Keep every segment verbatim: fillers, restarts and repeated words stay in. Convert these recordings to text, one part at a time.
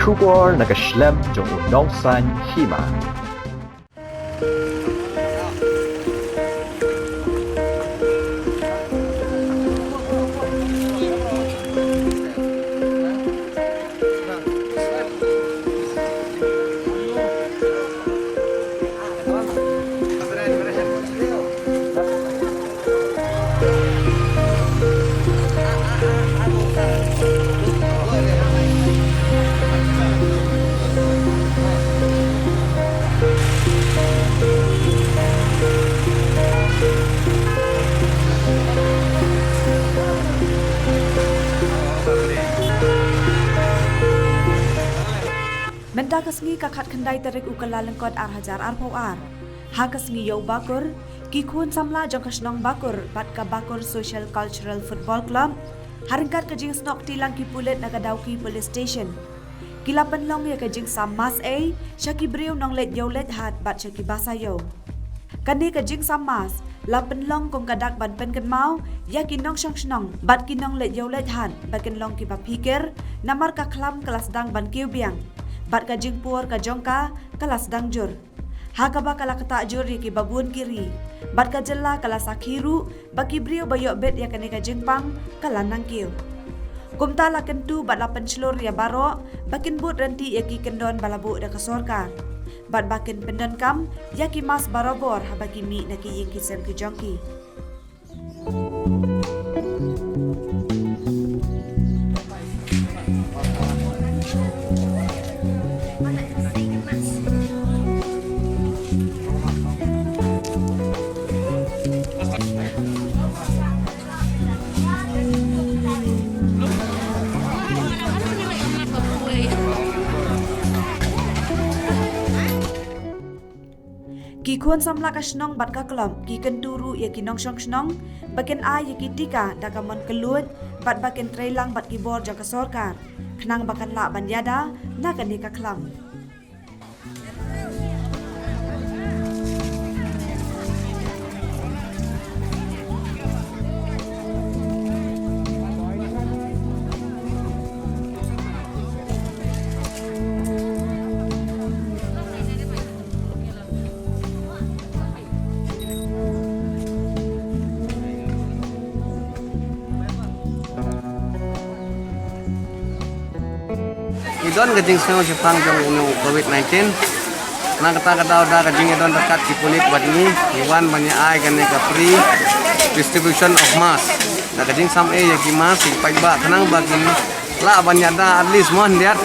Khubor na ka shlem jong u nongsan hima. Mynta ka sngi ka khatkhyndai tarik u Kyllalyngkot ar hajar arphew ar. Ha ka sngi Ïew Bakur, ki khun samla jong ka shnong Bakur bad ka Bakur Social Cultural Football Club, ha ryngkat ka jingsnoh kti lang ki pulit na ka Dawki Police Station, ki la pynlong ïa ka jingsam mass ei sha ki briew nongleit ïew leit hat bad sha ki basa ïew. Kane ka jingsam mass la pynlong kum ka dak ban pynkynmaw ïa ki nongshong shnong bad ki nongleit ïew leit hat ba kin long kiba phikir, namar ka khlam ka la sdang ban kiew biang bad ka jingpur ka jong ka ka la sdang jur. Ha kaba ka la ktah jur ïa kiba bun ki ri bad ka jylla ka la sakhi ruh ba ki briew ba ïoh bit ïa kane ka jingpang ka la nang kiew. Kumta la kyntu bad la pynshlur ïa baroh ba kin bud rynti ïa ki kyndon ba la buh da ka sorkar bad ba kin pyndonkam ïa ki mass barabor haba ki mih na ki ïing ki sem ki jong ki. Ki khun samla ka shnong bad ka klop ki kyntu ruh ïa ki nongshong shnong ba kin ai ïa ki tika da ka mon kylluid bad ba kin trei lang bad ki bor jong ka sorkar khnang ba kan lah ban ïada na kane ka khlam. Ngi don ka jingsngew shaphang jong u covid nineteen. Na kata ka daw da ka jingïadon ryngkat ki pulit bad ngi, ngi wan ban ïa ai kane ka free distribution of mask. Da ka jingsam ei ïa ki mask ïa ki paidbah khnang ba kin lah ban ïada at least mo hyndiat.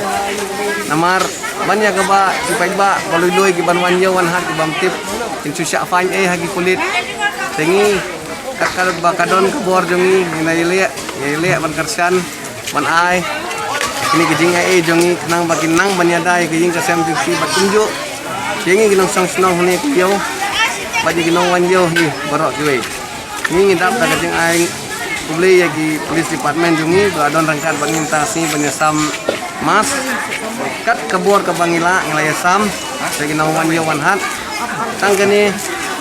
Namar ban ïa kaba ki paidbah ba lui lui ki ban wan ïew wan hat ki bym tip kin shu shah fine ei ha ki pulit. Te ngi kat kat ba ka don ka bor jong ngi ngi na ïaleh, ngi ïaleh ban kyrshan ban ai kine ki jingai ei jong ngi khnang ba kin nang ban ïada ïa ka ïing ka sem jong ki bad kumjuh ïa ngi ki nongshong shnong hangne ka ïew bad ïa ki nongwan ïew hi baroh kiwei. Ngi ngi dap da ka jingai khublei ïa ki police department jong ngi ba don ryngkat bad ngi mynta ka sngi ban ïasam mask. Kat ka bor kaba ngi lah ngi la ïasam ïa ki nongwan ïew wan hat. Tang kane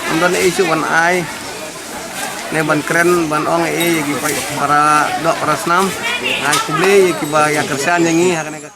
ym don ei shuh ban ai ne ban kren ban ong ei ïa ki para doh para snam. Ai khublei ïa kiba ïa kyrshan ïa ngi ha kane ka